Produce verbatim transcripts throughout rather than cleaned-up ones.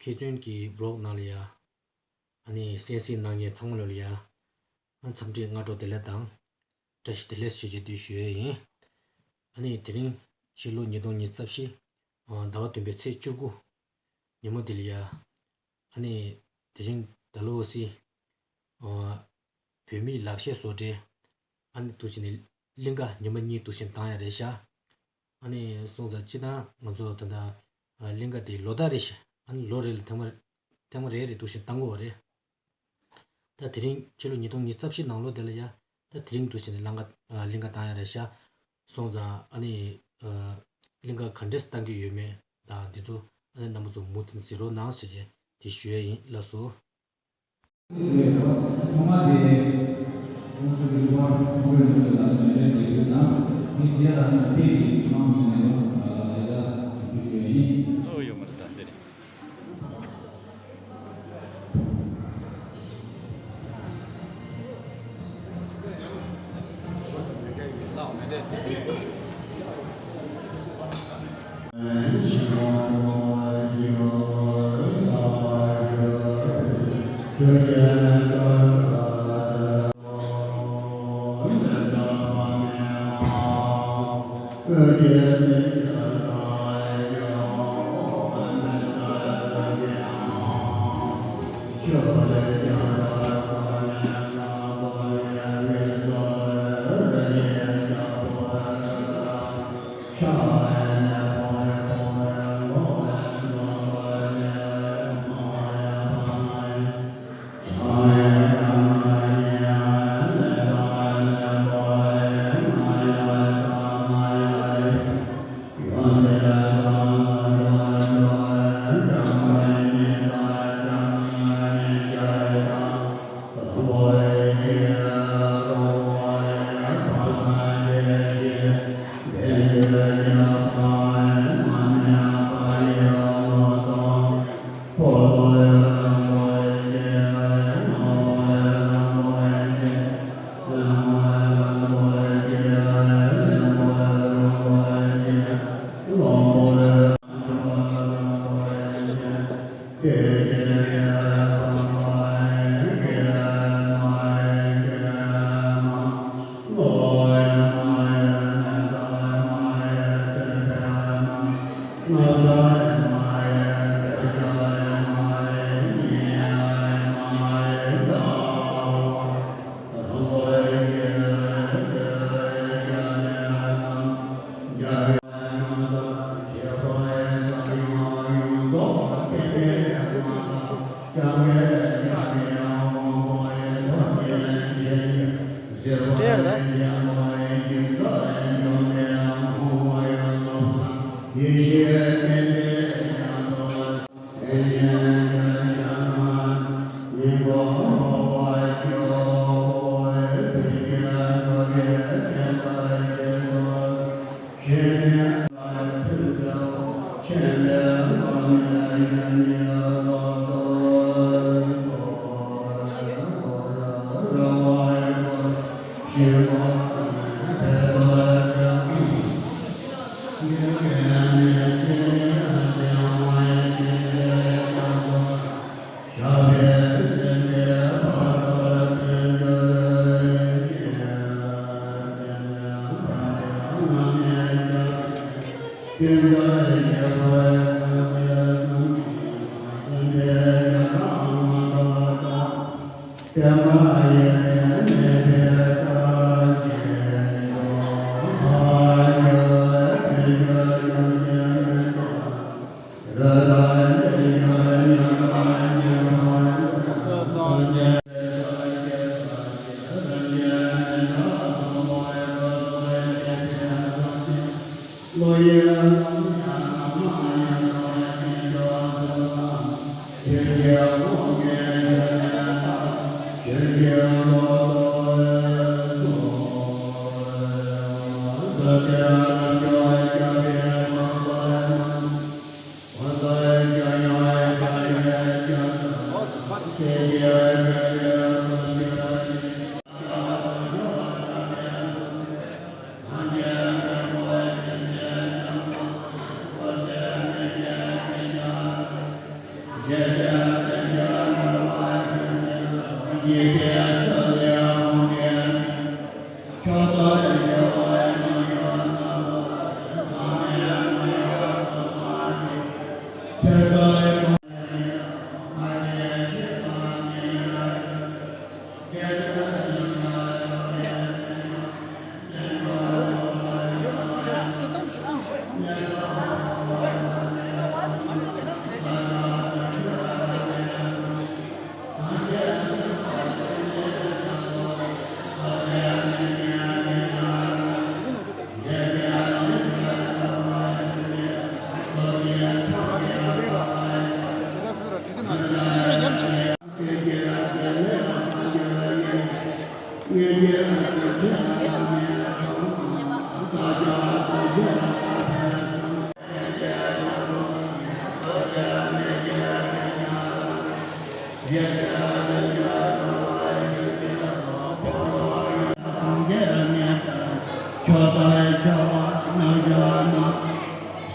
མཁས་བཙུན་གྱི་ཝི་ལོག་ནང་ལ་ཡ། ཨ་ནི་གསན་གཟིགས་གནང་མཁན་ཚང་མ་ལོ་ལ་ཡ། ཨ་འཚམས་འདྲི་སྔ་དྲོ་བདེ་ལེགས་དང་། བཀྲ་ཤིས་བདེ་ལེགས་ཞེས་བརྗོད་འདུག་ཞུ་ཡས་ཡིན། ཨ་ནི་དེ་རིང་ཕྱི་ལོ་ཉིས་སྟོང་ཉི་ཤུ་རྩ་བཞི། ཟླ་བ་བདུན་པའི་ཚེས་བཅུ་དགུ། ཉིན་མོ་འདི་ལ་ཡ། ཨ་ནི་དེ་རིང་ད་ལོ་སི། བོད་མིའི་ལག་ཤེས་བཟོ་གྲྭའི། ཨ་ནི་འདུག་བྱས་ནས་གླིང་ག་ཉི་མ་གཉིས་འདུག་བྱས་ནས་བཏང་ཡ་རེད་ཤག་ཨ་ནི་སོང་ཙང་སྤྱིར་བཏང་ང་ཚོ་ད་ལྟ་གླིང་ག་དེ་ལོ་ལྟར་རེ་བཞིན། ཨ་ནི་ལོ་རེ་ལ་ཐེངས་མ་ཐེངས་མ་རེ་རེ་འདུག་བྱས་བཏང་གི་ཡོད་རེད། ད་དེ་རིང་ཕྱི་ལོ་ཉིས་སྟོང་ཉི་ཤུ་རྩ་བཞི་ནང་ལོ་དེ་ལ་ཡ། ད་དེ་རིང་འདུག་བྱས་ནས་གླིང་ག་གླིང་ག་བཏང་ཡ་རེད་ཤག་སོང་ཙང་ཨ་ནི་གླིང་ག་ག་འདྲས་བཏང་གི་ཡོད་མེད་དང་དེ་ཚོ་ཨ་ནི་རྣམ་པ་ཚོ་མུ་མཐུད་གཟིགས་རོགས་གནང་ཞེས་བྱས་དེ་ཞུ་ཡ་ཡིན། ལགས་སོ། ཐོག་མ་དེ། ཁོང་ཚོ་གི་ལུང་པར་ཁོང་ཚོའི་ལུང་ཚོ་ལ་མེ་འདྲེན་འདེབས་རྒྱུ་དང་། མི་རྗེས་ལ་ནི་དཔེ་ཡི་དམངས་མི་ངན་པ་ལ་ལ་ལ་ལ་ཞུ་ཡིན། ཨོ་ཡོད་མ་རེད་ད་དེ་རེད།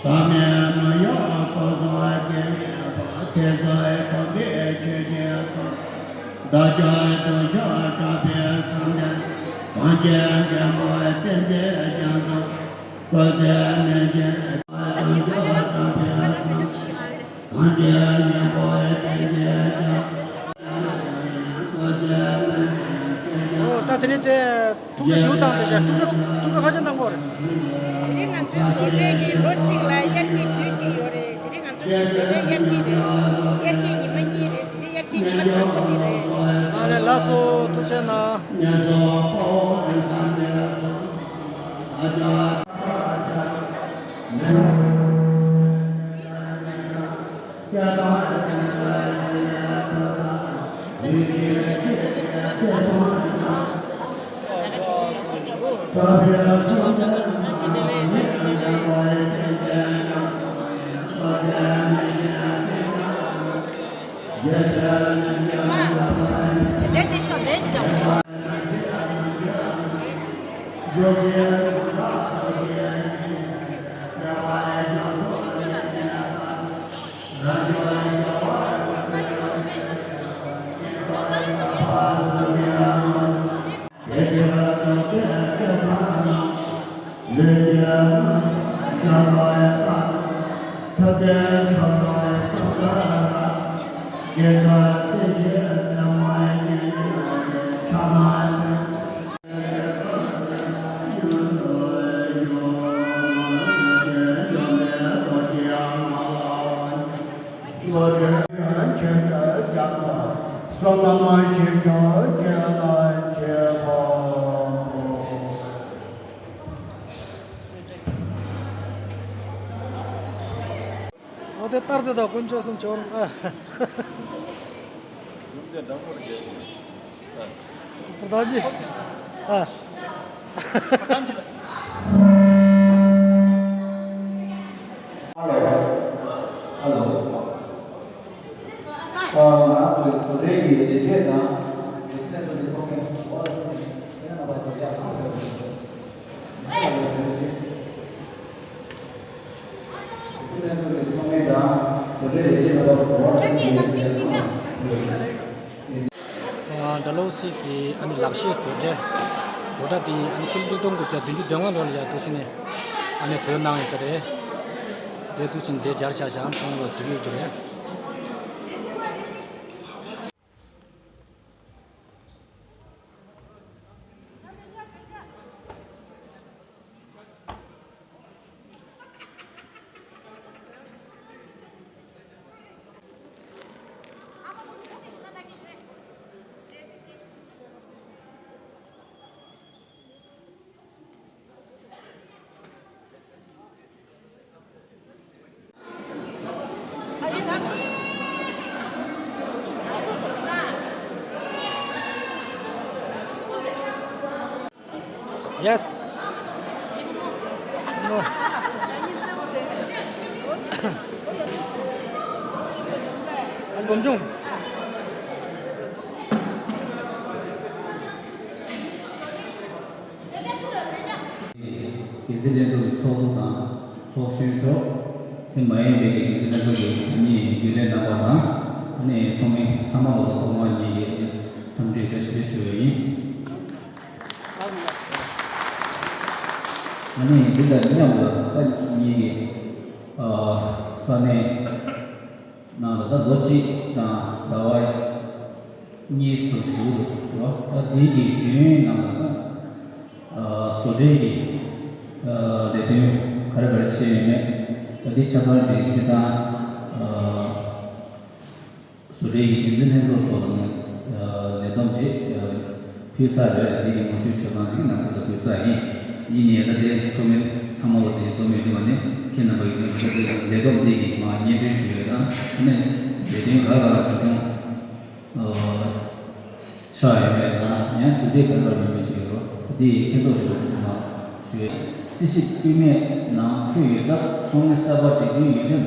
ཟག་མེད་མི་གཡོ་སྐུ་གསུམ་སྐྱེ་མེད་པ། དེ་ཚེ་གོམས་པའི་ཆོས་ཀྱི་ཚོགས། བདག་ཅག་དུ་ཞག་དྲག་པའི་བསམ་གཏན། གངས་ཅན་མགོན་པོ་བསྟན་འཛིན་རྒྱ་མཚོ། སྐུ་ཚེ་སྨིན་ཅིང་དུ་ཞག་དྲག་པའི་བསམ་གཏན། གངས་ཅན་མགོན་པོ་བསྟན་འཛིན་རྒྱ་མཚོ། ཨོ་ད་དེ་རིང་དེ། ཐུགས་སྤྲོ་ཞུ་སྟངས་དེ་བཞག་ཐུགས་སྤྲོ་ཐུགས་སྤྲོ་ཁ་ཤས་གནང་དགོས་རེད། དེ་རིང་ང་ཚོའི་བཟོ་གྲྭའི་གི་ལོ་གཅིག་ལ་དབྱར་ཁའི་དུས་གཅིག་ཡོད་རེད། དེ་རིང་ང་ཚོའི་བཟོ་གྲྭའི་དབྱར་ཁའི་རེད། དབྱར་ཁའི་ཉི་མ་གཉིས་རེད། དེ་རིང་དབྱར་ཁའི་ཉི་མ་དང་པོ་དེ་རེད། ཨ་ལས་ལགས་སོ། ཐུགས་རྗེ་གནང་། འོ་དེ་ལྟར་དུ་དང་དཀོན་མཆོག་གསུམ་མཆོག་རུང་ཨ། Продолжи. А. Алло. Алло. ཨ། ང་ཚོའི་བཟོ་གྲྭའི་ལས་བྱེད་དང་། ལས་བྱེད་ཚོ་ནི་ཚོགས་མི་འོག་ལ་ཞུགས་ནས་ཁྱེད་རང་རྣམ་པ་ཚོ་ཡར་ལངས་ཐུབ་པ་བྱེད། ཨ། ཌལ་ཧོ་སི་གི་ཨ་ནི་ལག་ཤེས་བཟོ་གྲྭ། བཟོ་གྲྭ་དེ་ཨ་ནི་ཆུ་ཚོད་ཆིག་སྟོང་དགུ་བརྒྱ་བདུན་ཅུ་དོན་ལྔ་ལོ་ལ་ཡ་འདུག་སེ་ནས་ཨ་ནི་བཟོས་གནང་ཡོད་ས་རེད། དེ་འདུག་སེ་དེ་སྦྱར་བཞག་བཞག་ཚང་མ་ལ་གཟིགས་ཡོད་ཀྱི་རེད། Yes. No. ཨ་སྒོམ་ཆུང་། འགན་འཛིན་ལྷན་ཚོགས་ཀྱི་ཚོགས་གཙོ་དང་ཚོགས་གཞོན་མཆོག་དེ་མ་ཡིན་པའི་འགན་འཛིན་ལྷན་ཚོགས་ཀྱི་ཨ་ནི་རྒྱུན་ལས་རྣམ་པ་དང་། ནས་ཚོགས་མི་ཚང་མ་ལོ་ལ་ཐོག་མར་ངེད་ཀྱིས་འཚམས་འདྲི་བཀྲ་ཤིས་བདེ་ལེགས་ཞུ་ཡ་ཡིན། ཨ་ནི་འདི་དང་མཉམ་དུ་ད་ངེད་ཀྱི་ས་གནས་ནང་ལ་ད་ལོ་གཅིག་དང་ཟླ་བ་གཉིས་སུ་ཞུགས་འདུག་ད་འདི་གི་དུས་ཡུན་ནང་ལ་ད་བཟོ་གྲྭའི་གི་ལས་དོན་ག་རེ་ག་རེ་བྱས་ཡོད་མེད། ད་འདི་ཆ་ཚང་ཅིག་སྤྱིར་བཏང་བཟོ་གྲྭའི་གི་འགན་འཛིན་ལྷན་ཚོགས་ཚོ་ལ་ནས་ལས་བསྡོམས་ཅིག་ཕུལ་ཚར་རེད། འདི་གི་ངོ་སྤྲོད་ཆ་ཚང་ཅིག་ང་ཚོ་ཚོ་ཕུལ་ཚར་ཡིན། ཡིན་ནའི་ད་ལྟའི་ཚོགས་མི་ཚང་མ་ལ་དེ་འཛོམས་ཡོད་དུས་ནས་ཁྱེད་རྣམ་པ་ཡིན་ནའི་ད་ལྟའི་ལས་བསྡོམས་འདི་གི་ང་སྙན་སྒྲོན་ཞུ་ཡོད། ད་ནས་ལས་དོན་ག་ག་འཛུགས་སྐྱོང་ཆགས་ཡོད་མེད་དང་ཡང་ཟུར་བྲིས་ག་རེ་ག་རེ་ཡོད་མེད་ཅིག་ཡོད་རོགས། འདི་ཡི་མཁྱེན་རྟོགས་ཞུ་བ་དེ་ཚོ་མ་ཞུ་ཡས། རྩིས་ཞིབ་དཀྱུས་མའི་ནང་འཁོད་ཡོད་སྟབས་ཚོགས་མི་གསར་པ་སྒྲིག་འདུན་ཡོད་དོན་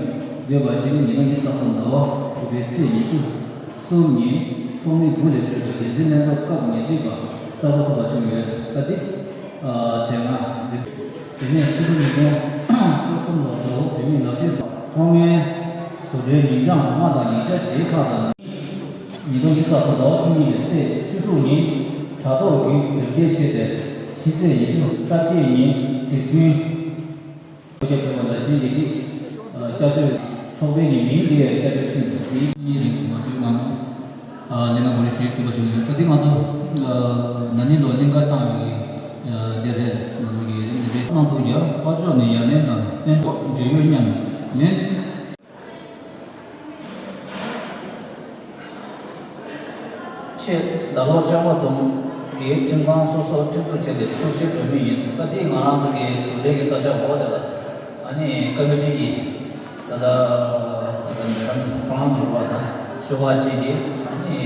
འདོད་པ་ཞིག་ནི་ཉིས་སྟོང་ཉི་ཤུ་རྩ་གསུམ་ཟླ་བ་དྲུག་པའི་ཚེས་ཉི་ཤུ་གསུམ་ཉིན་ཚོགས་མི་དགུ་ལས་གྲུབ་པའི་འགན་འཛིན་ལྷན་ཚོགས་སྐབས་ཉེར་གཅིག་པ་གསར་པ་ཐོབ་པ་བྱུང་ཡོད། ད་འདི་དེ་སྔ་དེ་ནས་ཕྱི་ལོ་ཉིས་སྟོང་བཅུ་གསུམ་ལོར་ལོ་བོད་མིའི་ལག་ཤེས་སུ་ཐོག་མའི་བཟོ་གྲྭའི་ཉིན་བྱང་ལྷག་མ་དང་ཡིག་ཆ་ཞིབ་ཁག་དང་། ཉིས་སྟོང་ཉི་ཤུ་རྩ་གསུམ་ཟླ་བ་བཅུ་གཉིས་པའི་ཚེས་བཅུ་དྲུག་ཉིན་དྲ་ཐོག་བརྒྱུད་དོན་འཁྱོལ་བྱས་ཏེ་ཕྱི་ཚེས་ཉི་ཤུ་རྩ་བརྒྱད་ཉིན་བྲིས་རྒྱུན་བོད་རྒྱ་བོད་པ་ལ་ཞིག་གིས་སྐྱབས་བཅོལ་ཚོགས་པའི་ཉིན་མིང་འདི་ཡང་སྐྱབས་བཅོལ་ཆིངས་ཡིན། གཉིས་རིང་མ་བསྡུས་ངང་ལས་ཀ་མུ་མཐུད་ཞུས་ཐུབ་པ་བྱུང་ཡོད། ད་འདི་ང་ཚོ་ན་ནིང་ལོ་གླིང་ག་བཏང་བའི་འདི་རེད། ང་ཚོ་གི་རིམ་འདི་རེད། གནང་ཚུལ་རྒྱ་དཔལ་འབྱོར་ནས་ཡར་ལེན་དང་སྲན་ཕྱོགས་འབྲེལ་ཡོད་མཉམ་ལེན། ཆེད་ཟླ་ལོག་ལྕགས་པ་རྫོང་གི་ཁྲིམས་ཁང་སོ་སོར་ཁྲིམས་གཏུག་བྱས་ཏེ་གཏུག་བཤེར་འགྲོ་མུས་ཡིན། ད་འདི་ང་རང་ཚོ་གི་ཟུར་འབྲེལ་གྱི་ས་ཆ་འོག་དེ་ལ་ཨ་ནི་ཀ་མི་ཊི་གི་ད་ལྟ་ད་ལྟ་མེ་ཌམ་ཁོ་རང་ཚོ་རུ་བ་དང་ཞུ་བ་བྱས་ཏེ་ཨ་ནི་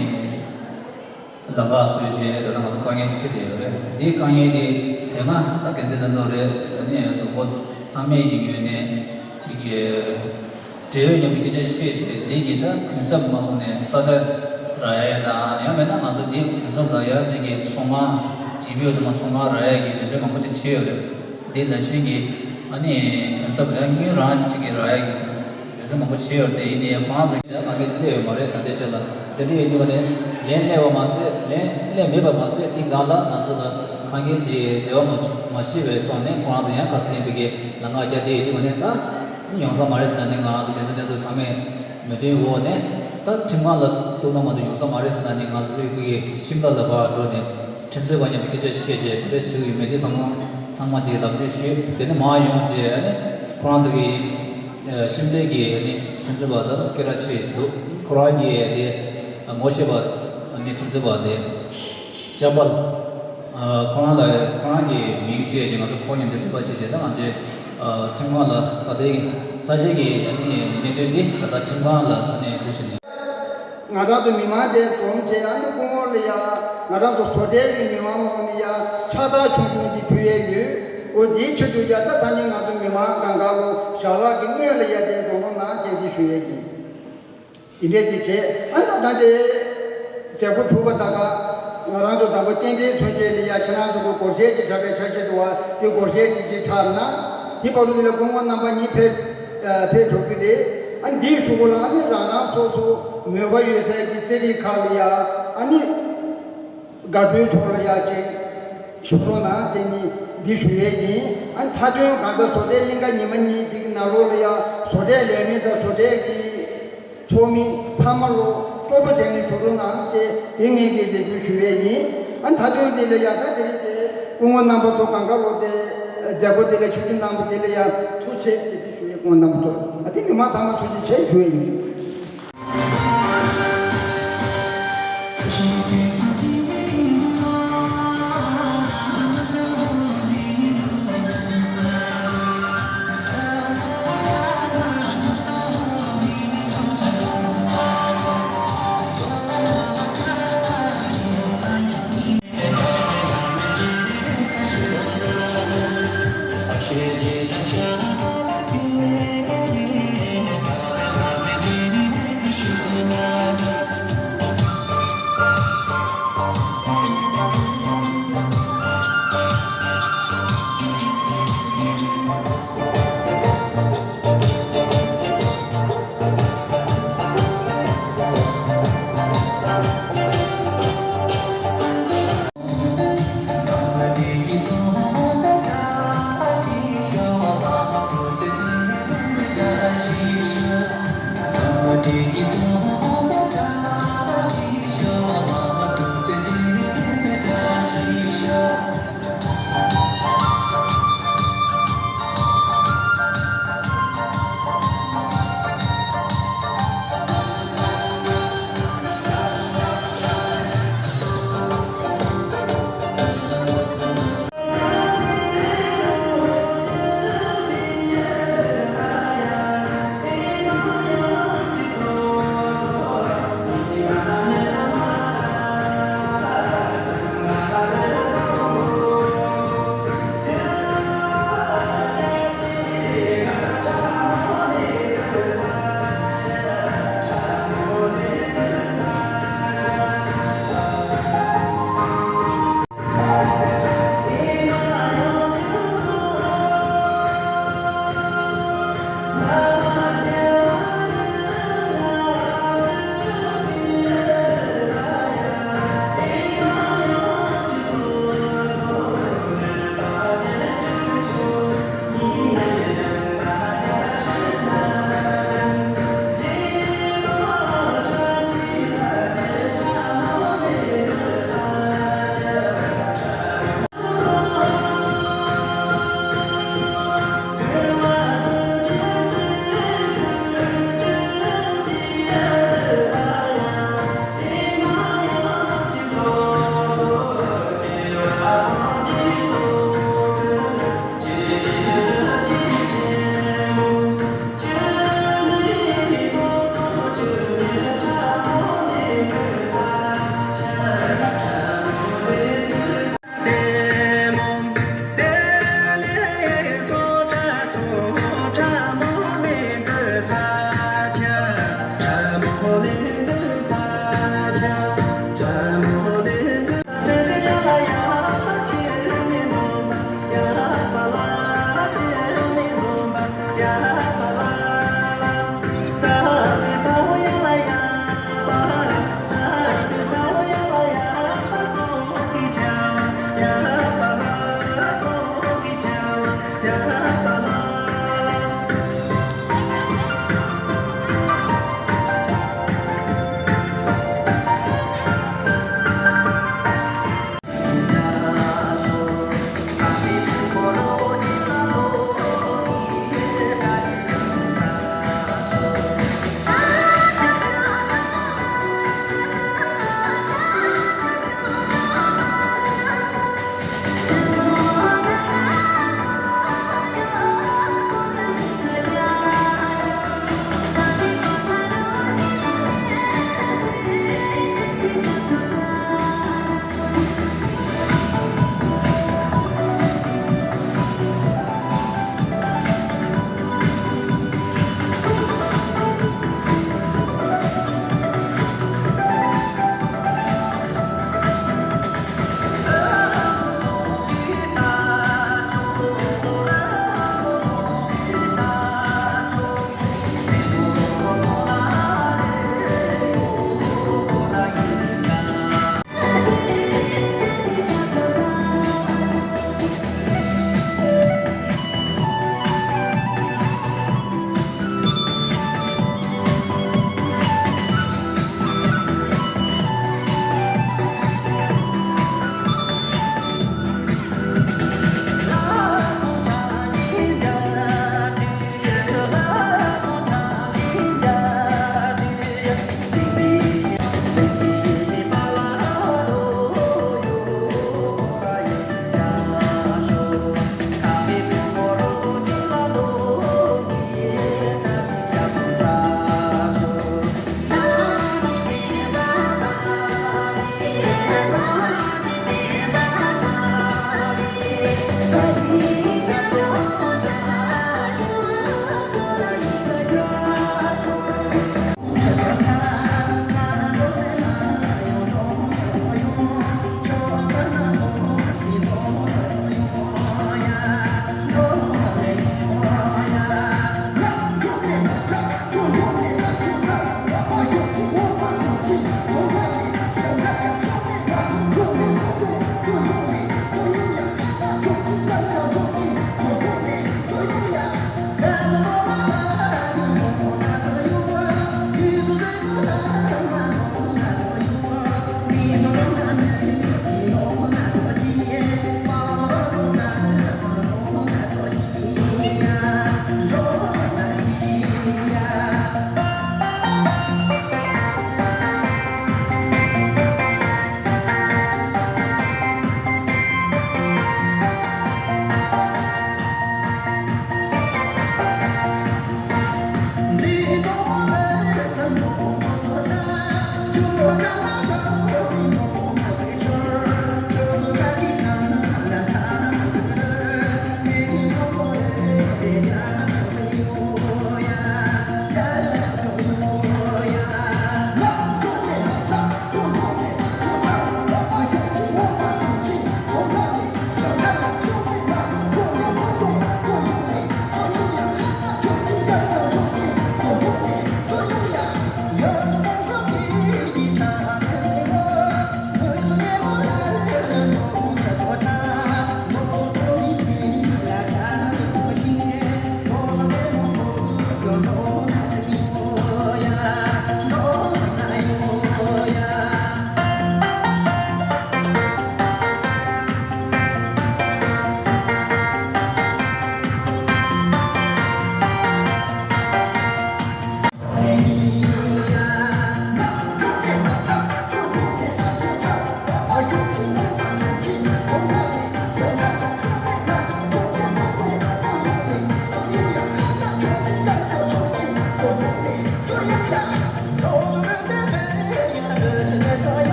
ལམ་ཁ་བཟོས་བྱས་ད་ལྟ་ང་ཚོ་དཀའ་ངལ་ཞིག་འཕྲད་བསྡད་ཡོད་རེད། འདིའི་དཀའ་ངལ་དེ་དེ་སྔ་ད་འགན་འཛིན་ལྷན་ཚོགས་རེད། ཨ་ནི་གཟུགས་པོ་ཚང་མས་ཀྱི་ངོས་ནས་ཅིག་གི་འབྲེལ་ཡོད་མཉམ་དུ་སྐད་ཆ་བཤད་བྱས་འདི་གི་ད་གུན་གསབ་མ་སོང་ནས་ས་ཆ་རག་ཡ་དང་ཡང་མེད་ན་ང་ཚོ་འདི་གུན་གསབ་ལ་ཡ་གཅིག་གི་ཚོང་ཁང་ཇི་པི་ཡོད་དུ་མ་ཚོང་ཁང་རག་ཡ་གི་འབད་བརྩོན་མང་པོ་ཅིག་བྱས་ཡོད་རེད། འདི་ལ་ཤིང་གི་ཨ་ནི་གུན་གསབ་ཡ་དངུལ་རང་གཅིག་གི་རག་ཡ་གི་འབད་བརྩོན་མང་པོ་བྱས་ཡོད་རེད། དེ་ཡིན་ནའི་ཁོ་རང་ཚོ་གི་ད་གང་གི་སླེབས་ཡོད་མ་རེད། ད་ལྟའི་ཆ་ལ་དེ་འདྲ་ཡིན་དུས་ནས་ལན་སླེབས་པ་མ་ཟད་ལན་སླེབས་མེད་པ་མ་ཟད་དེ་སྒང་ལ་ང་ཚོ་ལ་གང་གི་ཅིག་འབྲེལ་བ་མ་མ་ཤེས་པའི་ཐོག་ནས་ཁོ་རང་ཚོ་ཡང་ཁ་སེང་བི་གི་ལ་ང་རྒྱ་དེ་ཡོད་དུས་ནས་ད་ཡོང་ས་མ་རེད་ཟེར་ན་ནི་ང་རང་ཚོ་འགན་འཛིན་ལྷན་ཚོགས་ཚང་མས་མོས་མཐུན་འོག་ནས་ད་ཁྲིམས་ཁང་ལ་གཏུག་ན་མ་གཏོགས་ཡོང་ས་མ་རེད་ཟེར་ན་ནི་ང་ཚོ་ཚོའི་ཁུལ་གྱི་ཤིམ་ལ་ལ་བར་འགྲོ་ནས་ཁྲིམས་རྩོད་པ་མཉམ་དུ་སྐད་ཆ་བཤད་བྱས་དེ་འདྲ་ཞིག་ཡོད་མེད་དེ་ཚང་མ་ཚང་མ་ཅིག་ལམ་སྟོན་ཞུས། དེ་ནས་མར་ཡོང་བྱས་ཨ་ནི་ཁོ་རང་ཚོ་གི་ཤིམ་ལའི་གི་ཨ་ནི་ཁྲིམས་རྩོད་པ་ད་སྐད་གྲགས་ཆེ་ཞིག་འདུག་ཁོ་རང་གི་དེ་ངོ་ཤེས་པ་ཨ་ནི་ཁྲིམས་རྩོད་པ་དེ་ཅམ་པལ། ཁོ་རང་ལ་ཁོ་རང་གི་མིང་སྤྲད་བྱས་ང་ཚོ་ཁོང་མཉམ་དུ་འཕྲིན་པ་བྱས་བྱས་ད་ང་ཚོའི་ཁྲིམས་ཁང་ལ་ད་ལྟའི་ས་ཆའི་གི་ཨ་ནི་གནད་དོན་འདི་ད་ལྟ་ཁྲིམས་ཁང་ལ་ཨ་ནི་འདུག་བཞིན་ང་རང་ཚོ་མི་མང་དེ་འཛོམས་བྱས་ཨ་ནི་སྐུ་ངོ་ལ་ཡ་ང་རང་ཚོ་བཟོ་གྲྭའི་གི་མི་མང་ངོ་ནས་ཡ་ཕྱག་རྟགས་ཆུང་ཆུང་ཅིག་ཕུལ་ཡས་ཡོད། འོ་དེའི་ཆེད་དུ་ཡ་ད་ད་ནི་ང་ཚོ་མི་མང་གང་ག་ལོ་ཞག་ལག་གི་སྔོན་ལ་ཡ་དེ་འཛོམས་རོགས་གནང་བྱས་ཏེ་ཞུ་ཡས་ཡིན། དེ་འདྲས་ཅིག་བྱས་ཨ་ད་ད་དེ་མཛད་སྒོ་གྲུབ་པ་ད་ག་ང་རང་ཚོ་དང་པོ་རྟེན་འབྲེལ་མཚོན་བྱེད་ལ་ཡ་ཁྱེད་རང་ཚོ་གི་སྒོར་གཞས་ཅིག་འཁྲབ་པའི་ཆ་ཤས་འདུག་བ། དེ་སྒོར་གཞས་ཅིག་ཅིག་འཁྲབ་ན་དེ་བར་དུ་དེ་ལ་སྐུ་ངོ་རྣམ་པ་གཉིས་ཕེབས་ཕེབས་འགྲོ་གི་རེད། ཨ་འདིའི་གཞུག་གུ་ལ་ཨ་ནི་རང་རང་སོ་སོ་མོས་པ་ཡོད་ཚད་ཀྱི་རྩེད་རིགས་ཁག་ལ་ཡ་ཨ་ནི་དགའ་སྤྲོའི་ཐོག་ལ་ཡ་ཅིག་ཞུ་རོགས་གནང་བྱས་ནས་འདི་ཞུ་ཡས་ཡིན། ཨ་ནི་མཐའ་དོན་གང་ལྟར་བཟོ་གྲྭའི་གླིང་ག་ཉི་མ་གཉིས་འདི་གི་ནང་ལོགས་ལ་ཡ་བཟོ་གྲྭའི་ལས་མི་དང་བཟོ་གྲྭའི་གི་ཚོགས་མི་ཚང་མ་ལོ་སྤྲོ་པོ་བྱས་ནས་ཞུ་རོགས་གནང་བྱས་དེ་ངེད་ཀྱིས་ལས་འགུལ་ཞུ་ཡས་ཡིན། ཨ་མཐའ་དོན་འདི་ལ་ཡ་ད་དེ་རིང་དེ་སྐུ་ངོ་རྣམ་པ་ཚོ་གང་ག་ལོ་དེ་མཛད་སྒོ་འདི་ལ་ཆིབས་བསྒྱུར་གནང་བ་འདི་ལ་ཡ་ཐུགས་རྗེ་ཆེ་ཞུ་ཡས། སྐུ་ངོ་རྣམ་པ་ཚོ་ཨ་དེ་མི་མང་ཚང་མ་ཐུགས་རྗེ་ཆེ་ཞུ་ཡས་ཡིན།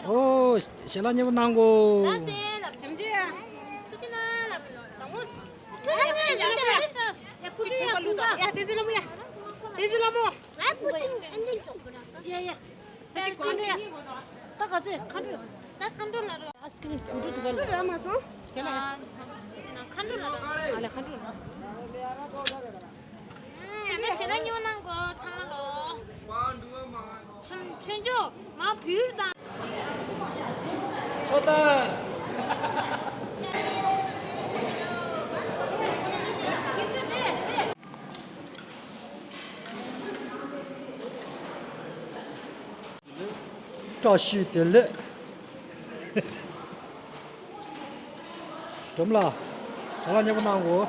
ཨོ། ཞལ་ལག་མཉེས་པོ་གནང་གོ། ད་ག་ཚོད་མཁའ་འགྲོ། ད་མཁའ་འགྲོ་ལ་རོ། ཨ་སི་ཀི་རིམ་བུ་ཕྲུག་འདུག་ག་ལ། ཨ་མཁའ་འགྲོ་ལ་རོ། ཨ་ལས་མཁའ་འགྲོ་ལ། ཨ་ནི་ཞལ་ལག་མཉེས་པོ་གནང་གོ་ཚང་མ་ལོ། ཆུང་ཆུང་མ་བུར་དང་། ཆོ་ད། བཀྲ་ཤིས་བདེ་ལེགས། སྒྲོལ་མ་ལགས། ཞལ་ལག་མཉེས་པོ་གནང་གོ།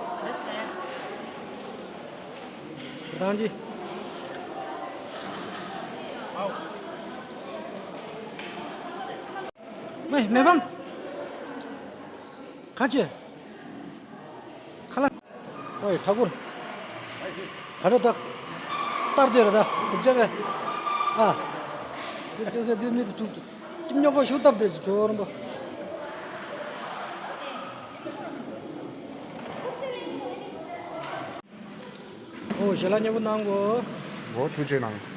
ཁོ་ཐང་ཅི། མེ་མེ་ཕམ། ཁ་ཆེ། ཁ་ལ། ཨོའི་ཁྲ་གུར། ག་རེ་ད། སྟར་དེ་རེད་ད་སྒྲུབ་བྱ་བས། ཨ། དེ་སྐྱོ་སེ་དེ་མི་དེ་ཐུག་ཀྱི་ཉོ་གོ་ཞུ་སྟབས་དེ་ཞུ་ཅོ་རམ་པ། ཨོ་ཞལ་ལག་མཉེས་པོ་གནང་གོ། འོ་ཐུགས་རྗེ་གནང་།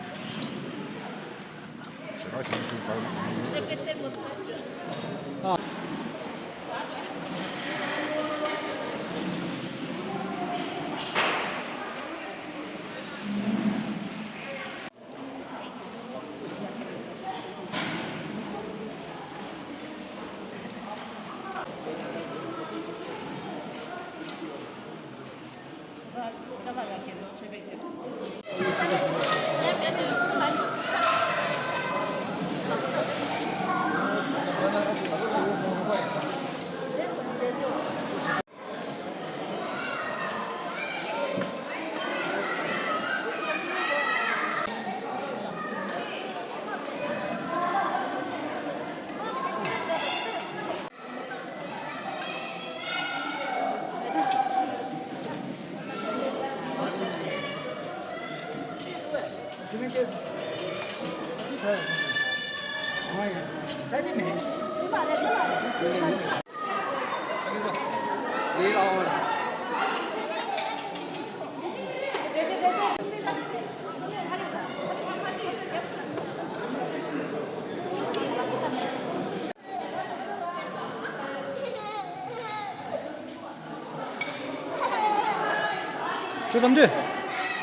ཁྱོད་རམ་དུས།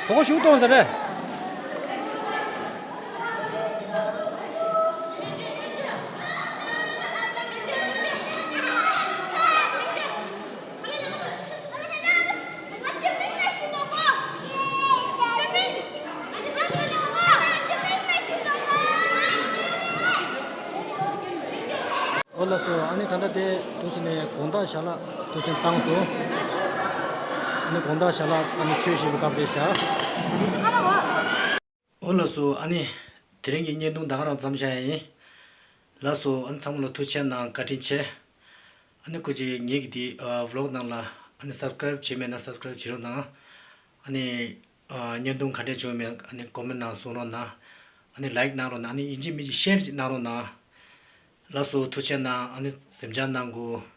གྲོད་ཁོག་ཞུགས་གཏོང་ཟེར་རེད། ཨོ་ལགས་སོ། ཨ་ནི་ད་ལྟ་དེ་དུས་ནས་དགོང་དག་ཞལ་ལག་དུས་བཏང་སོང་། ཨ་ནི་དགོང་དག་ཞལ་ལག་ཨ་ནི་མཆོད་བཞིན་པའི་སྐབས་རེད་ཤག་ཨོ་ལགས་སོ། ཨ་ནི་དེ་རིང་གི་བརྙན་ཐུང་ད་ག་རང་མཚམས་བཞག་ཡ་ཡིན། ལགས་སོ། ཨ་ནི་ཚང་མ་ལ་ཐུགས་རྗེ་གནང་། བཀའ་དྲིན་ཆེ། ཨ་ནི་སྐུ་མཁྱེན་ངེད་ཀྱི་དེ་ཨ་vlog་ནང་ལ་ཨ་ནི་subscribe་བྱས་མེད་ན་subscribe་བྱེད་རོགས་གནང་། ཨ་ནི་ཨ་བརྙན་ཐུང་ག་འདྲས་བྱུང་མེད་ཨ་ནི་comment་ནང་གསུང་རོགས་གནང་། ཨ་ནི་like་གནང་རོགས་གནང་། ཨ་ནི་ཡིན་གཅིག་མིན་གཅིག་share་ཅིག་གནང་རོགས་གནང་། ལགས་སོ། ཐུགས་རྗེ་གནང་། ཨ་ནི་གཟིམ་འཇག་གནང་དགོས།